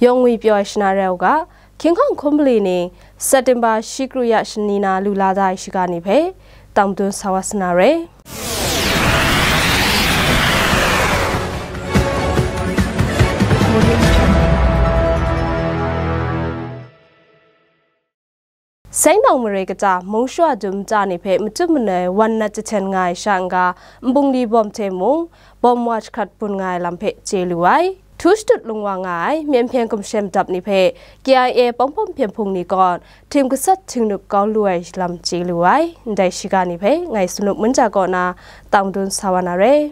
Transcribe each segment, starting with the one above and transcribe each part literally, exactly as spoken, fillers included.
Yawng ngwi pyaw ai shana rai u ga, hkying hkawng hkumbali ni September shi kru ya shani na lu la da ai shiga ni hpe tang madun sa wa sa na re. Sengtawng mare kata mung shawa dum nta ni hpe matut manoi wan nat jahten nga ai sha n-ga, nbungli bawm hte mung, bawm wa jahkrat bun nga ai lam hpe chye lu ai. Htu shadut lung wa nga ai Myen Hpyen Gumshem Dap ni hpe K I A pawng bawm hpyen hpung ni kaw htim gasat htingnup kau lu ai lam chye lu ai. Ndai shiga ni hpe ngai Sanup Munja kaw na tang madun sa wa na re.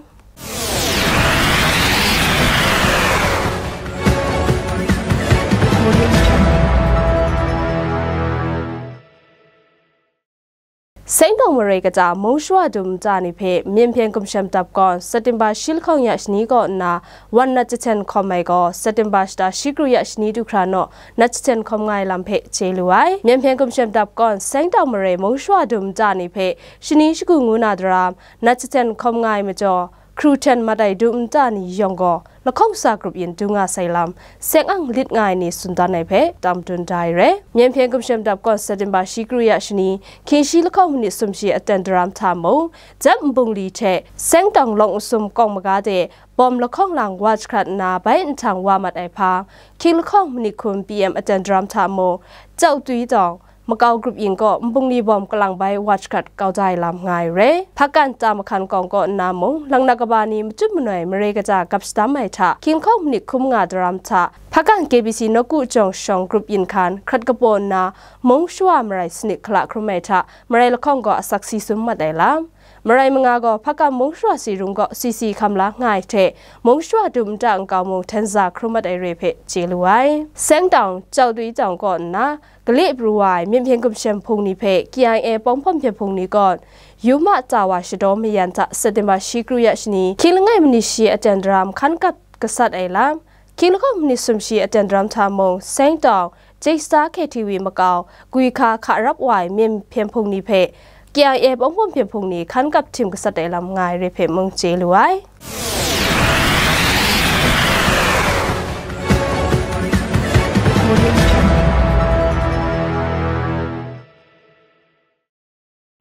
Sengtawng mare kata mung shawa dum nta ni hpe Myen Hpyen Gumshem Dap kaw September shi lahkawng ya shani kaw nna wan nat jahten hkawm ai gaw, September shata shi kru ya shani du hkra naw nat jahten hkawm nga ai lam hpe chye lu ai. Myen Hpyen Gumshem Dap kaw Sengtawng mare mung shawa dum nta ni hpe shani shagu ngu na daram nat jahten hkawm nga ai majaw, hkru hten mat ai dum nta ni yawng gaw lahkawng sa grup yin du nga sai lam, seng ang lit nga ai ni tsun dan ai hpe tang madun da ai re. Myen Hpyen Gumshem Dap kaw September shi kru ya shani, hkying shi lahkawng manit sumshi aten daram hta mung, Jep nbungli hte Sengtawng lawng nsum kawng maga de bawm lahkawng lang wa jahkrat nna bai nhtang wa mat ai hpa, hkying lahkawng manit hkum P M aten daram hta mung, Chau Twi Tawng, Makau grup yin kaw nbungli bawm kalang bai wa jahkrat kau da ai lam nga ai re. Hpakan ta mahkan kawng kaw nna mung, laknak kaba ni matut manoi mare kata gap shadam ai hta, hkying lahkawng manit hkum nga daram hta, Hpakan K B C Nawku Jawng Shawng grup yin hkan hkrat kapaw nna, mung shawa marai sanit hkala hkrum ai hta, marai lahkawng gaw asak si sum mat ai lam. Marai manga gaw Hpakan mung shawa si rung kaw si si hkam la nga ai hte, mung shawa dum nta nkau mung hten za hkrum mat ai re hpe chye lu ai. Sengtawng, Chau Twi Tawng kaw nna, gale pru wa ai Myen Hpyen Gumshem Hpung ni hpe K I A pawng bawm hpyen hpung ni kaw, Yuma Tawa Shadaw Mayan hta September shi kru ya shani, hkying langai manit shi aten daram hkan kap gasat ai lam, hkying lahkawng manit sumshi aten daram hta mung, Sengtawng, Jesa K T V Makau, Gwi Hka hka rap wa ai Myen Hpyen Hpung ni hpe K I A pawng bawm hpyen hpung ni hkan kap htim gasat ai lam nga ai re hpe mung chye lu ai.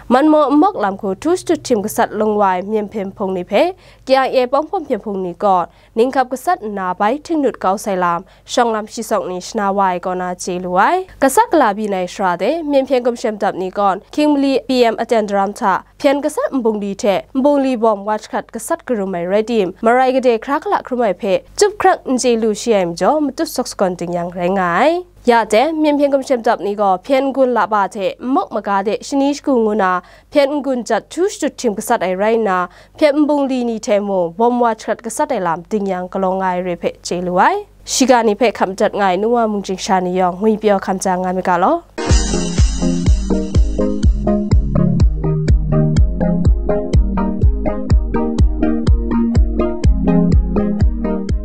Manmaw nmawk lam hku htu shadut htim gasat lung wa ai Myen Hpyen Hpung ni hpe K I A pawng bawm hpyen hpung ni kaw, ning hkap gasat nna bai htingnut kau sai lam, shawng lam shi sawk ni shana wa ai kaw na chye lu ai. Gasat gala byin ai shara de, Myen Hpyen Gumshem Dap ni kaw, hkying mali P M aten daram hta, hpyen gasat nbungli hte nbungli bawm wa jahkrat gasat karum ai rai tim, marai gade hkra hkala hkrum ai hpe, chyup hkrang n chye lu shi ai majaw, matut sawk sagawn ding yang rai nga ai. Ya de, Myen Hpyen Gumshem Dap ni gaw hpyen n-gun laba hte nmawk maga de shani shagu ngu na, hpyen n-gun jat htu shadut htim gasat ai rai nna, hpyen nbungli ni hte mung bawm wa jahkrat gasat ai lam ding yang galaw nga ai re hpe chye lu ai. Shiga ni hpe hkap madat nga ai nu wa mung chying sha ni yawng ngwi pyaw hkam ja nga myit ga law.